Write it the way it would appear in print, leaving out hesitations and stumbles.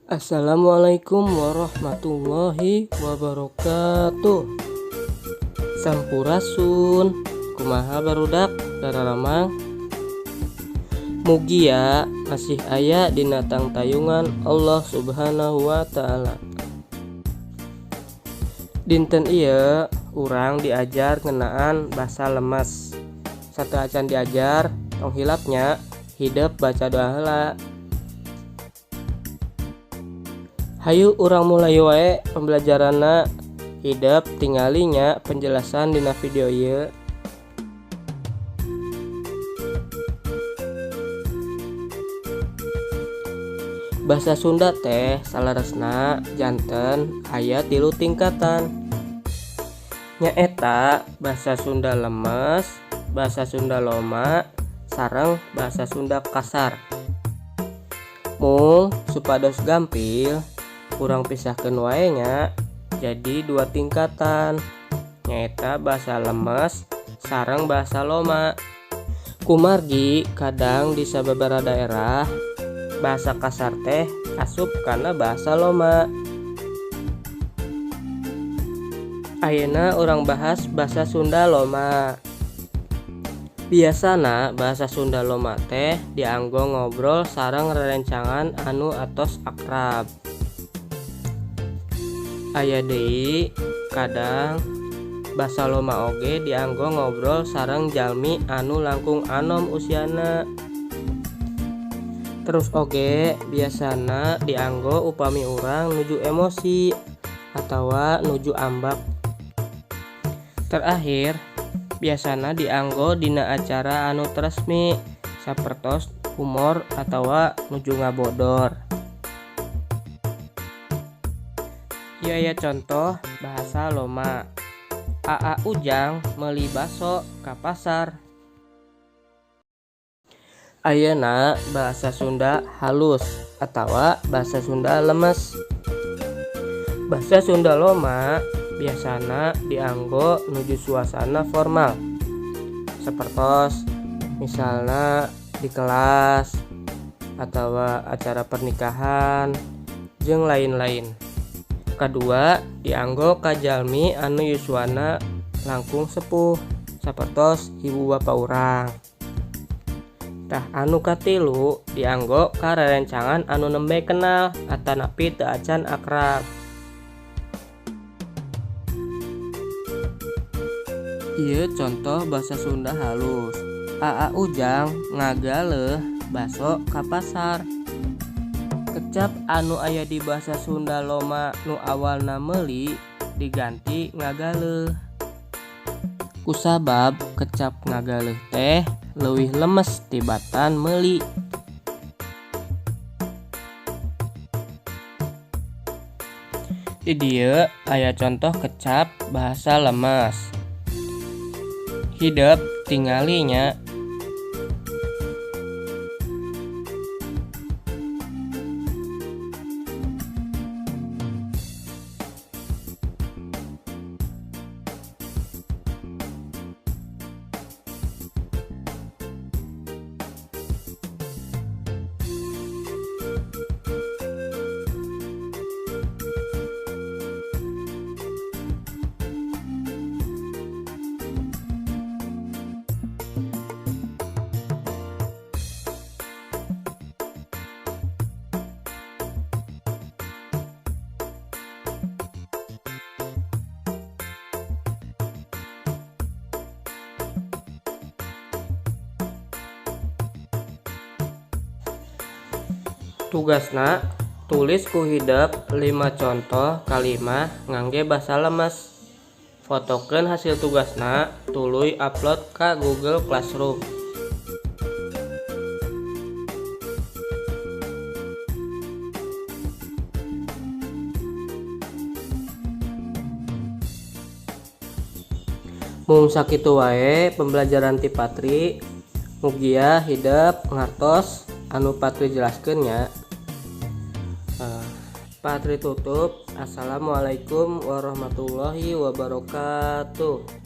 Assalamualaikum warahmatullahi wabarakatuh. Sampurasun. Kumaha barudak daramang? Mugia masih aya dina tangtayungan Allah Subhanahu wa taala. Dinten ieu urang diajar ngeunaan basa lemes. Sateuacan diajar, tong hilap nya hidep baca doa heula. Hayu urang mulai wae pembelajaranna. Hidep tingali nya penjelasan dina video ieu. Basa Sunda teh saleresna janten aya 3 tingkatan. Nyaeta basa Sunda lemes, basa Sunda loma, sareng basa Sunda kasar. Mung supados gampil urang pisahkeun wae nya jadi 2 tingkatan, nyaeta basa lemes sareng basa loma. Kumargi kadang di sababaraha daerah bahasa kasar teh asup kana bahasa loma. Ayeuna urang bahas bahasa Sunda loma. Biasana bahasa Sunda loma teh dianggo ngobrol sareng rerencangan anu atos akrab. Aya deui kadang basa loma oge dianggo ngobrol sareng jalmi anu langkung anom usiana. Terus oge biasana dianggo upami urang nuju emosi atawa nuju ambek. Terakhir biasana dianggo dina acara anu resmi sapertos humor atawa nuju ngabodor. Ieu aya contoh bahasa loma. Aa Ujang meuli baso ka pasar. Ayeuna bahasa Sunda halus atawa bahasa Sunda lemes. Bahasa Sunda loma biasana dianggo nuju suasana formal sapertos misalna di kelas atawa acara pernikahan jeung lain-lain. Kadua dianggo ka jalmi anu yuswana langkung sepuh sapertos ibu bapa urang. Tah anu katilu dianggo ka rerencangan anu nembe kenal atanapi teu acan akrab. Ieu contoh bahasa Sunda halus. Aa Ujang ngagaleuh baso ka pasar. Kecap anu aya di bahasa Sunda loma nu awalna meuli diganti ngagaleuh. Kusabab kecap ngagaleuh teh leuwih lemes tibatan meuli. Di dieu aya contoh kecap bahasa lemes. Hidep tingali nya. Tugasna tulis ku hidep 5 contoh kalimah ngangge basa lemes. Fotokeun hasil tugasna tuluy upload ka Google Classroom. Mung sakitu wae pembelajaran ti Patri. Mugia hidep ngartos anu Patri jelaskeun nya. Patri tutup. Assalamualaikum warahmatullahi wabarakatuh.